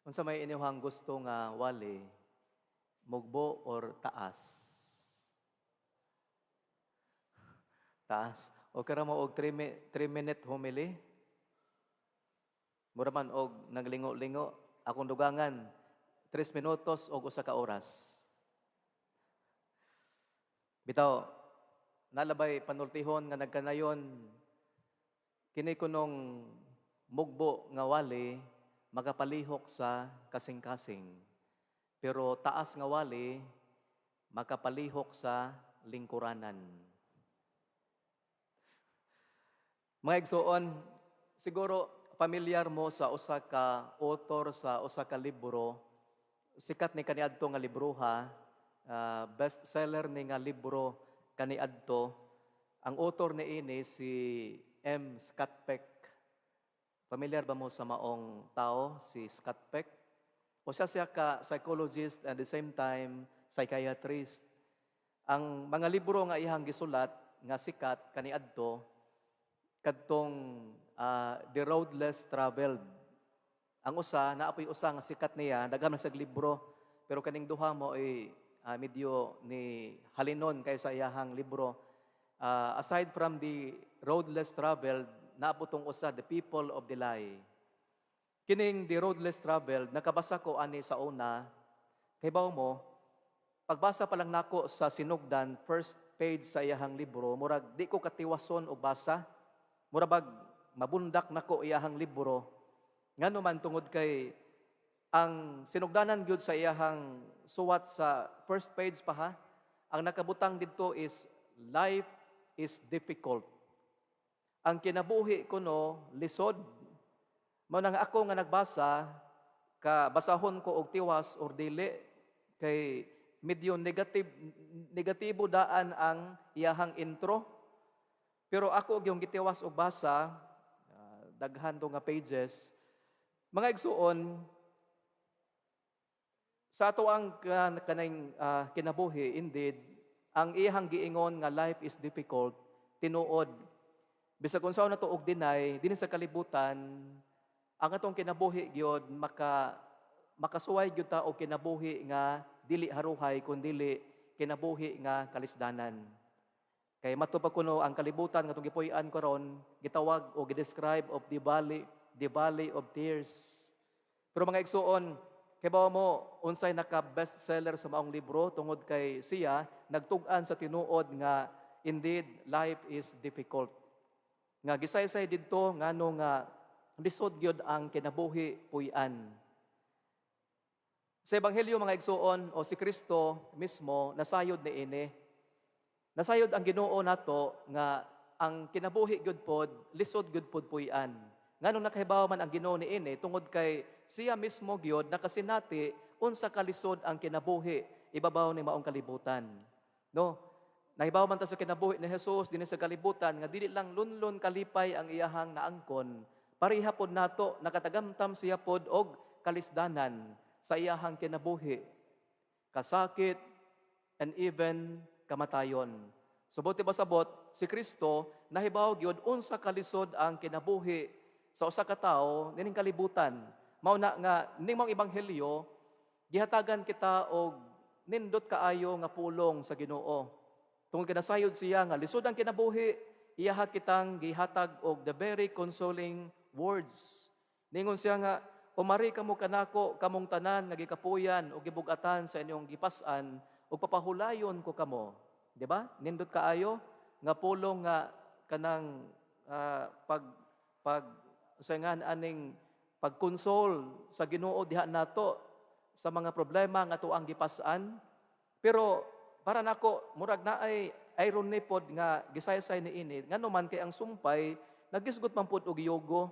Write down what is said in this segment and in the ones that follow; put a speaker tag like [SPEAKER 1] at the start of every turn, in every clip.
[SPEAKER 1] Unsa may inyong gusto nga wali, mugbo or taas? Taas. Okay ra mo og 3 minute homily? Mura man og naglingo-lingo akong dugangan 3 minutos og usa ka oras. Bitaw, nalabay panultihon nga nagkanayon kini kunong mugbo nga wali makapalihok sa kasing-kasing. Pero taas nga wali makapalihok sa lingkuranan. Mga igsuon, siguro familiar mo sa usa ka author sa usa ka libro. Sikat ni kaniadto nga libroha, best seller ni nga libro kaniadto. Ang author niini si M. Scott Peck. Familiar ba mo sa maong tao, si Scott Peck? Usa siya ka psychologist and at the same time psychiatrist. Ang mga libro nga iyang gisulat nga sikat kaniadto kadtong The Road Less Traveled. Ang usa, naa poy usa nga sikat niya, daghan man siyag libro, pero kaning duha mo ay medyo ni halinon kay sa iyahang libro. Aside from The Road Less Traveled, naa po tong usa, The People of the Lie. Kining The Road Less Traveled, nakabasa ko ani sa una, kay mo, pagbasa pa lang nako sa sinugdan, first page sa iyahang libro, murag di ko katiwason og basa. Mura bag mabundak nako iyahang libro. Ngano man, tungod kay ang sinugdanan gyud sa iyahang suwat sa first page pa ha, ang nakabutang didto is "Life is difficult." Ang kinabuhi kuno lisod. Mao nang ako nga nagbasa, ka basahon ko og tiwas or dili kay medyo negative, negatibo daan ang iyahang intro. Pero ako yung gitiwas og basa, daghan to nga pages. Mga igsuon, sa ato ang kaning kinabuhi, indeed, ang iyahang giingon nga life is difficult, tinuod. Bisag unsaon nato og deny, dinhi sa kalibutan, ang atong kinabuhi gyud makasuway gyud ta og kinabuhi nga dili haruhay kun dili kinabuhi nga kalisdanan. Kay matud pa kuno ang kalibutan nga atong gipuy-an karon gitawag o gi-describe of the valley of tears. Pero mga igsuon, kay mo unsay naka bestseller sa maong libro tungod kay siya nagtug-an sa tinuod nga indeed life is difficult. Nga gisaysay didto ngano nga lisod gyud ang kinabuhi puy-an. Sa ebanghelyo, mga igsuon, o si Kristo mismo nasayod niini. Nasayod ang Ginoo nato nga ang kinabuhi gyud pod lisod gyud pod puy-an. Nganong nakahibaw man ang Ginoo niini? Tungod kay siya mismo gyud nakasinati unsa kalisod ang kinabuhi ibabaw ni maong kalibutan. No? Nahibaw man ta sa kinabuhi ni Jesus dinhi sa kalibutan nga dili lang lunlun kalipay ang iyahang naangkon. Pareha pod nato, nakatagamtam siya pod og kalisdanan sa iyahang kinabuhi. Kasakit and even kamatayon. So buot pasabot, si Kristo nahibaw gyud unsa kalisod ang kinabuhi sa usa ka tawo nining kalibutan. Mao na nga ning maong ebanghelyo gihatagan kita og nindot kaayo nga pulong sa Ginoo. Tungod kay nasayod siya nga lisod ang kinabuhi, iyaha kitang gihatag og the very consoling words. Ningon siya nga, "Umari kamo kanako kamong tanan nga gikapuyan o gibugatan sa inyong gipas-an ug papahulayon ko kamo." Di ba? Nindot kaayo nga pulong nga kanang pag pag sa nga aning pagkonsol sa Ginoo diha nato sa mga problema nga atuang gipas-an. Pero para nako murag naay irony pod nga gisaysay niini, ngano man kay ang sumpay nagisgot man pod og yugo.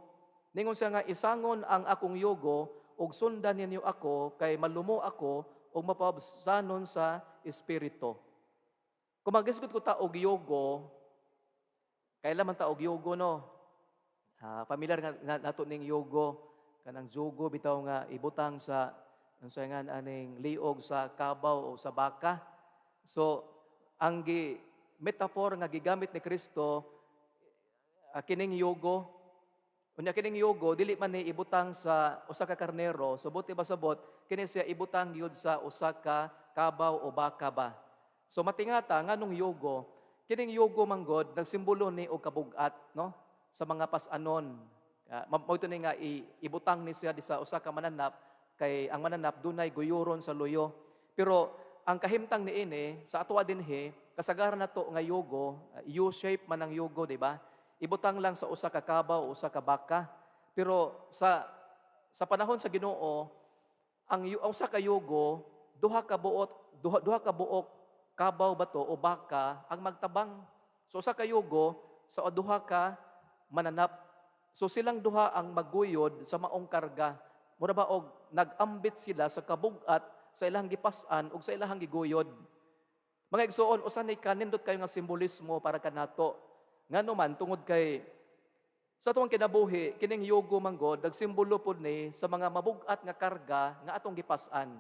[SPEAKER 1] Ningon siya nga, "Isangon ang akong yugo ug sundan ninyo ako kay malumo ako ug mapabsanon sa espiritu." Kung magisgot ko ta og yugo, kailan man ta og yugo, no? Familiar nga nato ning yugo, kanang jugo bitaw nga ibutang sa unsa nga aning liog sa kabaw o sa baka. So ang gi metaphor nga gigamit ni Kristo, kining yugo. Unya kining yugo dili man ni ibutang sa usa ka karnero, so buti ba sabot kini siya ibutang gyud sa usa ka kabaw o baka ba. So matingata nganong yugo, kining yugo manggod nagsimbolo ni og kabug-at, no, sa mga pasanon. Mao ito ni nga ibutang ni siya di sa usa ka mananap kay ang mananap dunay guyuron sa luyo. Pero ang kahimtang niini sa atoa dinhi, kasagaran nato nga yugo, U-shape man ang yugo, di ba? Ibutang lang sa usa ka kabaw o usa ka baka. Pero sa panahon sa Ginoo, ang usa ka yugo, duha ka buok kabaw ba to o baka ang magtabang. So usa ka yugo sa duha ka mananap. So silang duha ang magguyod sa maong karga. Mura ba og nag-ambit sila sa kabug-at sa ilang gipas-an ug sa ilang giguyod. Mga igsuon, usa ni kanindot kayo nga simbolismo para kanato. Ngano man, tungod kay sa atong kinabuhi, kining yugo manggod nagsimbolo pod ni sa mga mabug-at nga karga nga atong gipas-an.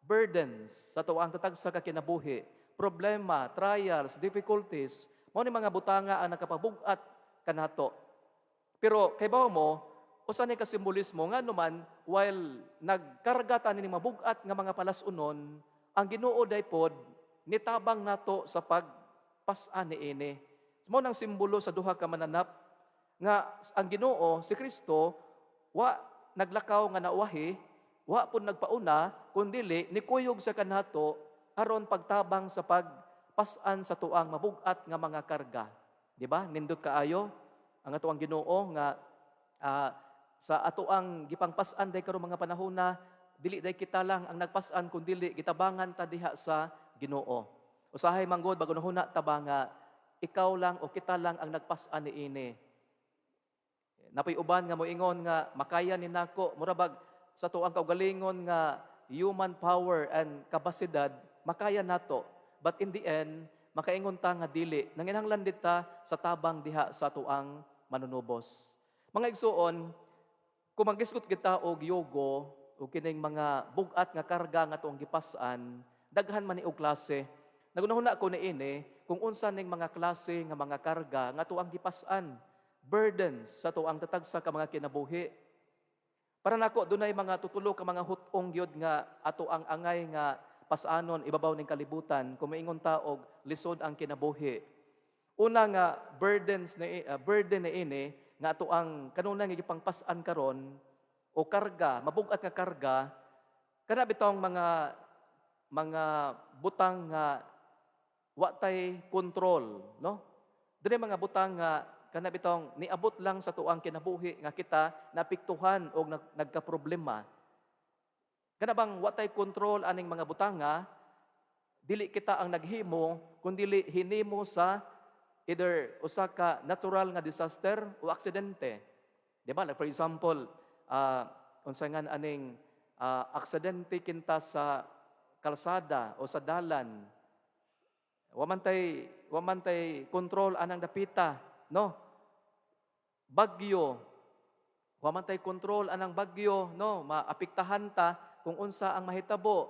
[SPEAKER 1] Burdens sa atoang tatagsa ka kinabuhi, problema, trials, difficulties, mao ni mga butanga ang nakapabug-at kanato. Pero kay mo, usa ni ka simbolismo, ngano man while nagkarga ta ni mabug-at nga mga palas-unon, ang Ginoo day pod nitabang nato sa pagpas-an niini. Mao nang simbolo sa duha ka mananap nga ang Ginoo si Kristo wa naglakaw nga nauwahi, wa pud nagpauna, kundili nikuyog sa kanato aron pagtabang sa pagpas-an sa tuang mabug-at nga mga karga. Di ba? Nindot kaayo ang atoang Ginoo nga sa atoang gipangpas-an day karon mga panahona, dili day kita lang ang nagpas-an kundili gitabangan ta diha sa Ginoo. Usahay manggod bago nahuna ta ba nga ikaw lang o kita lang ang nagpas-an niini. Napoy uban nga moingon nga makaya ni nako, mura bag sa tuang kaugalingon nga human power and kapasidad makaya nato. But in the end, makaingon ta nga dili nanginahanglan ta sa tabang diha sa tuang Manunubos. Mga igsuon, kung maghisgot kita og yugo o kining mga bug-at nga karga nga tuang gipas-an, daghan man ni og klase. Nagunahuna ko niini kung unsa ning mga klase nga mga karga nga tuang gipas-an, burdens sa tuang tatagsa ka mga kinabuhi. Para nako dunay mga tutulo ka mga hut-ong gyud nga ato ang angay nga pasanon ibabaw ning kalibutan kung moingon ta og lisod ang kinabuhi. Una nga burdens na burden na ini nga ato ang kanunay nga gipangpas-an karon o karga, mabug-at nga karga, kana bitawng mga butang nga wa tay control, no? Dunay mga butang nga kana bitawng niabot lang sa tuang kinabuhi nga kita naapektuhan og nagkaproblema. Kana bang wa tay control aning mga butanga, dili kita ang naghimo kundili hinimo sa either usa ka natural nga disaster o aksidente. Di ba? Like for example, unsa nga aning aksidente kinta sa kalsada o sa dalan. Wa man tay control anang dapita, no? Bagyo. Wa man tay control anang bagyo, no? Maapektahan ta kung unsa ang mahitabo.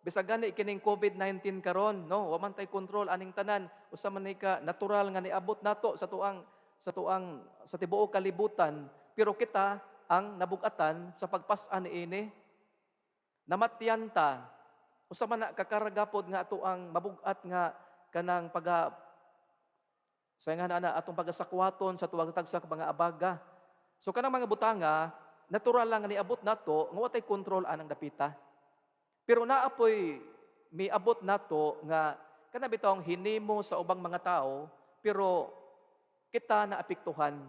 [SPEAKER 1] Bisag gani kining COVID-19 karon, no? Wa man tay control aning tanan. Usa man ni ka natural nga niabot nato sa tuang sa tibuok kalibutan, pero kita ang nabugatan sa pagpas-an niini. Namatyan ta. Usa man na kakarga pod nga ato ang mabugat nga kanang paga sa nga na atong pagasakwaton sa tuwag tagsa ka mga abaga. So kanang mga butanga, natural lang nga niabot nato nga wa tay control anang dapita. Pero naapoy miabot nato nga kana bitawng hinimo sa ubang mga tao pero kita naapektuhan.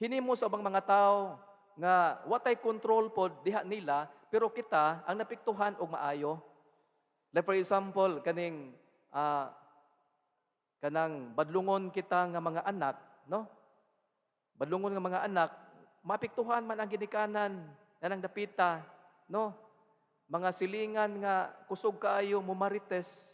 [SPEAKER 1] Hinimo sa ubang mga tao nga wa tay control pod diha nila pero kita ang naapektuhan og maayo. Like for example, kaning kanang badlungon kita nga mga anak, no? Badlungon nga mga anak, maapektuhan man ang ginikanan nanang dapita, no? Mga silingan nga kusog kaayo mumarites.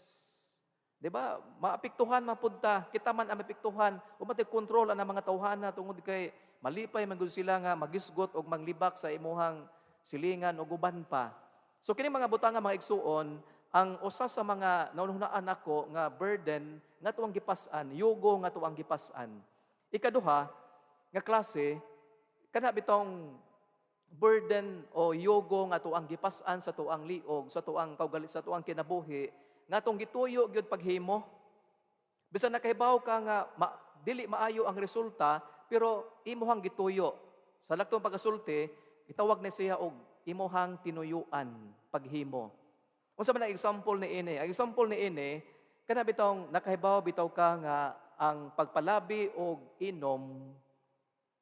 [SPEAKER 1] Di ba? Maapektuhan man pud ta. Kita man ang maapektuhan. Wa man kontrol ang mga tawhana tungod kay malipay man gud sila nga magisgot og manglibak sa imuhang silingan o uban pa. So kini mga butanga, mga igsuon, ang usa sa mga naunahunaan nako nga burden nga tuang gipas-an, yugo nga tuang gipas-an. Ikaduha nga klase Kana bitong burden o yugo nga atuang gipas-an sa tuang liog, sa tuang kaugali, sa tuang kinabuhi, nga atong gituyo gyud paghimo. Bisan nakahibaw ka nga dili maayo ang resulta, pero imuhang gituyo. Sa laktong pagasulti, itawag ni siya og imuhang tinuyuan paghimo. Unsa man ang example ni ini? Ang example ni ini, kana bitong nakahibaw bitaw ka nga ang pagpalabi og inom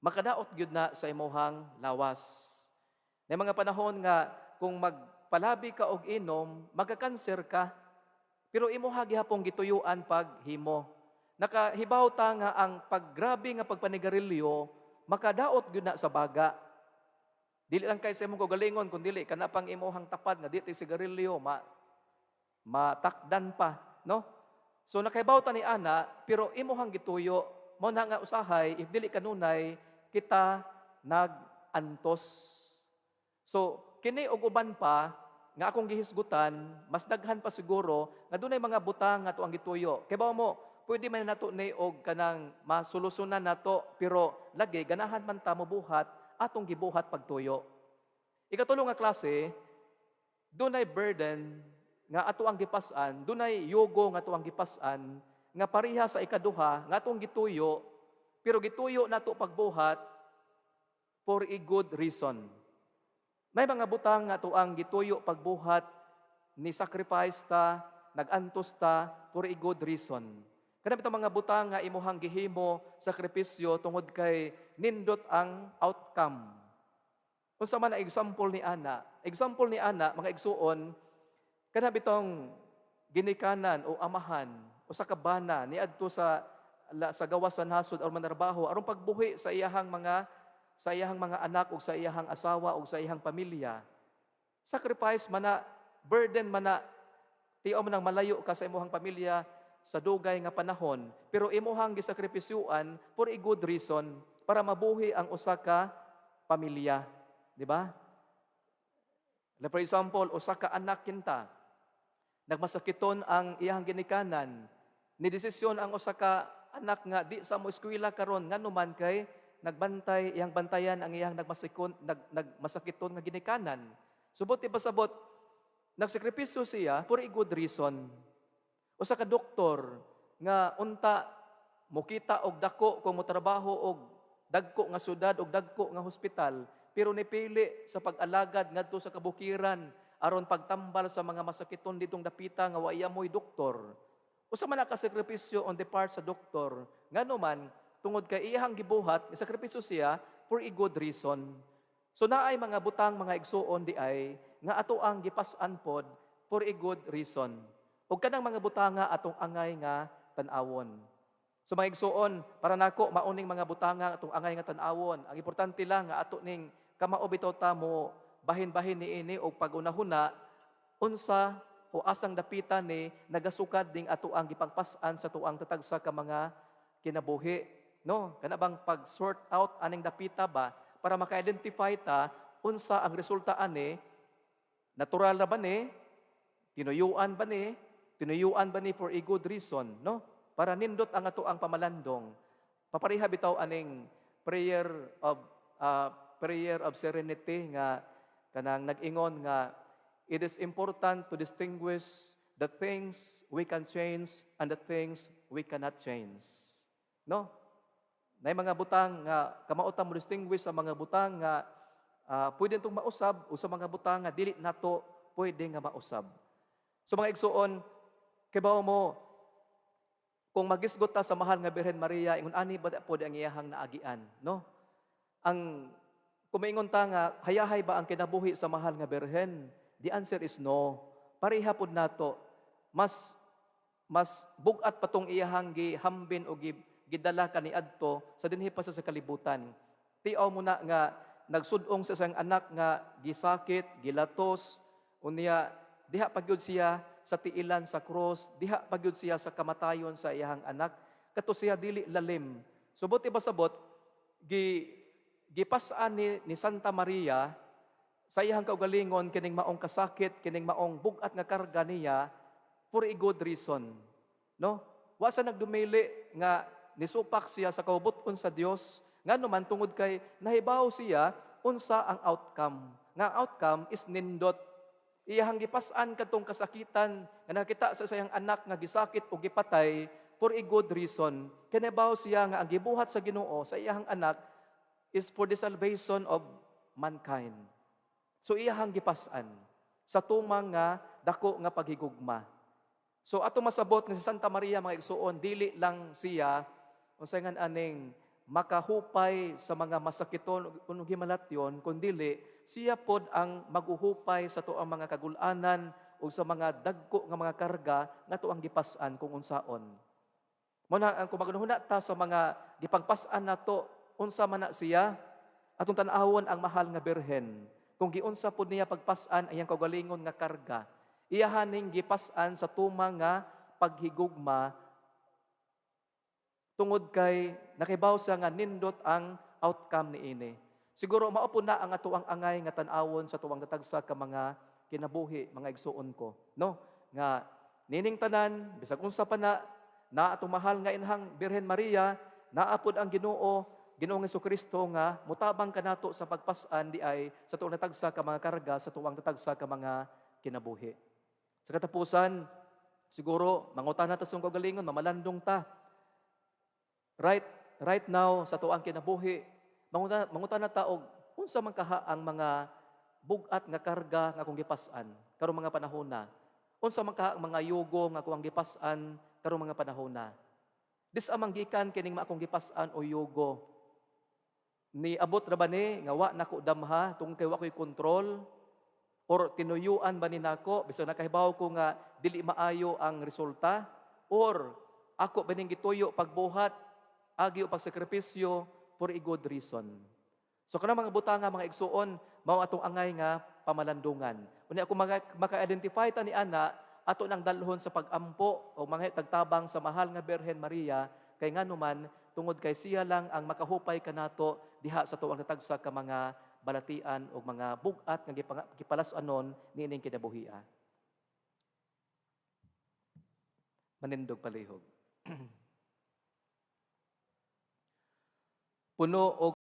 [SPEAKER 1] makadaot gyud na sa imuhang lawas. May mga panahon nga kung magpalabi ka og inom, magkakanser ka. Pero imuha gihapong gituyuan paghimo. Nakahibaw ta nga ang paggrabe nga pagpanigarilyo makadaot gyud na sa baga. Dili lang kay sa imong kaugalingon, kun dili kana pang imuhang tapad nga di ti sigarilyo matakdan pa, no? So nakahibaw ta ni ana, pero imuhang gituyo. Mo na nga usahay, if dili kanunay kita nag-antos. So kini og uban pa nga akong gihisgutan, mas daghan pa siguro nga dunay mga butang nga atuang gituyo. Kay bawo mo, pwede man nato ni og kanang masolusyonan nato, pero lagi ganahan man ta mobuhat atong gibuhat pagtuyo. Ikatulo nga klase, dunay burden nga ato ang gipas-an, dunay yugo nga ato ang gipas-an nga pareha sa ikaduha nga atong gituyo, pero gituyo nato pagbuhat for a good reason. May mga butang nga ato ang gituyo pagbuhat, ni sacrifice ta, nagantos ta for a good reason. Kana bitong mga butang nga imuhang gihimo sakripisyo tungod kay nindot ang outcome. Unsa man ang example ni ana? Example ni ana, mga igsuon, kana bitong ginikanan o amahan o sa kabana niadto sa gawas sa nasod aron manarbaho aron pagbuhi sa iyahang mga anak ug sa iyahang asawa ug sa iyahang pamilya. Sacrifice man na, burden man na, tiaw man nang malayo ka sa imuhang pamilya sa dugay nga panahon, pero imuhang gisakripisyuan for a good reason, para mabuhi ang usa ka pamilya, di ba? Like, for example, usa ka anak kinta, nagmasakiton ang iyahang ginikanan, ni desisyon ang usa ka anak nga di sa mo eskwela karon, ngano man kay nagbantay, iyang bantayan ang iyang nagmasakiton nga ginikanan. Subot pasabot, nagsakripisyo siya for a good reason. Usa ka doktor nga unta mokita og dako kung motrabaho og dagko nga syudad og dagko nga hospital, pero nipili sa pag-alagad ngadto sa kabukiran aron pagtambal sa mga masakiton ditong dapita nga wa mo'y doktor. Usa man ka sakripisyo on the part sa doktor, ngano man tungod kay iyahang gibuhat, sakripisyo siya for a good reason. So naay mga butang, mga igsuon, di ay nga ato ang gipas-an pod for a good reason. Ug kanang mga butanga atong angay nga tan-awon. So mga igsuon, para nako mauning mga butanga atong angay nga tan-awon. Ang importante lang nga ato ning kamao bitaw ta mo bahin-bahin niini og pagunahuna unsa o asang dapita ni nagasukad ding ato ang gipangpas-an sa tuang tatagsa ka mga kinabuhi. No, kana bang pag-sort out aning dapita ba para maka-identify ta unsa ang resulta ani, natural na ba ni, tinuyuan ba ni, tinuyuan ba ni for a good reason, no? Para nindot ang ato ang pamalandong. Papareha bitaw aning prayer of serenity nga kanang nag-ingon nga it is important to distinguish the things we can change and the things we cannot change. No? Nay mga butang nga kamao ta mo distinguish sa mga butang nga pwede itong mausab o sa mga butang nga dili nato pwede nga mausab. So mga igsuon, kibaw mo kung magisgot ta sa mahal nga Birhen Maria, ingon ani ba pod ang iyahang naagian, no? Ang kumingon ta nga hayahay ba ang kinabuhi sa mahal nga Birhen? The answer is no. Pareha pod nato. Mas bug-at pa tong iyahang gihambin o gidala kaniadto sa dinhi pa sa kalibutan. Tiaw mo na nga nagsudong sa isang anak nga gisakit, gilatos, unya diha pagyud siya sa tiilan sa cross, diha pagyud siya sa kamatayon sa iyahang anak. Kato siya dili lalim. Subot ibasabot, gipas-an ni Santa Maria sa iyahang kaugalingon kining maong kasakit, kining maong bug-at nga karga niya for a good reason. No? Wa sa nagdumili nga nisupak siya sa kaubuton sa Dios. Ngano man? Tungod kay nahibaw siya unsa ang outcome. Nga ang outcome is nindot. Iyahang gipas-an kadtong kasakitan nga nakita sa iyang anak nga gisakit o gipatay for a good reason. Kay nahibaw siya nga ang gibuhat sa Ginoo sa iyahang anak is for the salvation of mankind. So iyahang gipas-an sa tumang nga dako nga paghigugma. So ato masabot nga si Santa Maria, mga igsuon, dili lang siya unsay ngan aning makahupay sa mga masakiton ug himalatyon, kundili siya pod ang maguhupay sa tuang mga kagulanan ug sa mga dagko nga mga karga nga tuang gipas-an kung unsaon. Mao na ang kung maghunahuna ta sa mga gipangpas-an nato, unsa man na siya, atong tan-awon ang mahal nga Birhen. Kung giunsa pod niya pagpas-an ang iyang kaugalingon nga karga, iyahan ning gipas-an sa tumang nga paghigugma tungod kay nakibaw siya nga nindot ang outcome niini. Siguro mao po na ang atuang angay nga tan-awon sa tuang natagsa ka mga kinabuhi, mga igsuon ko, no? Nga nining tanan, bisag unsa pa na, naa atong mahal nga inahang Birhen Maria, naa pod ang Ginoo, Ginoong Kristo nga mutabang kanato sa pagpas-an di ay sa tuang natagsa ka mga karga, sa tuang natagsa ka mga kinabuhi. Sa katapusan, siguro mangutana ta sa kaugalingon, mamalandong ta. Right now sa tuang kinabuhi, mangutana ta og unsa man kaha ang mga bug-at nga karga nga akong gipas-an karong mga panahona. Unsa man kaha ang mga yugo nga akong gipas-an karong mga panahona. Dis-a man gikan kining akong gipas-an o yugo? Niabot ra ba ni nga wa nako damha tungod kay wa ko'y kontrol, or tinuyuan ba ni nako bisag nakahibaw ko nga dili maayo ang resulta, or ako ba ning gituyo pagbuhat agi o pagsakripisyo for a good reason? So kanang mga butanga, mga igsuon, mao atong angay nga pamalandungan. Unya kung maka-identify ta ni ana, ato nang dalhon sa pagampo o mga tagtabang sa mahal nga Birhen Maria, kay nganuman, tungod kay siya lang ang makahupay kanato diha sa tuang natagsa ka mga balatian o mga bug-at nga gipalas-anon niining kinabuhia. Manindog palihog. Puno og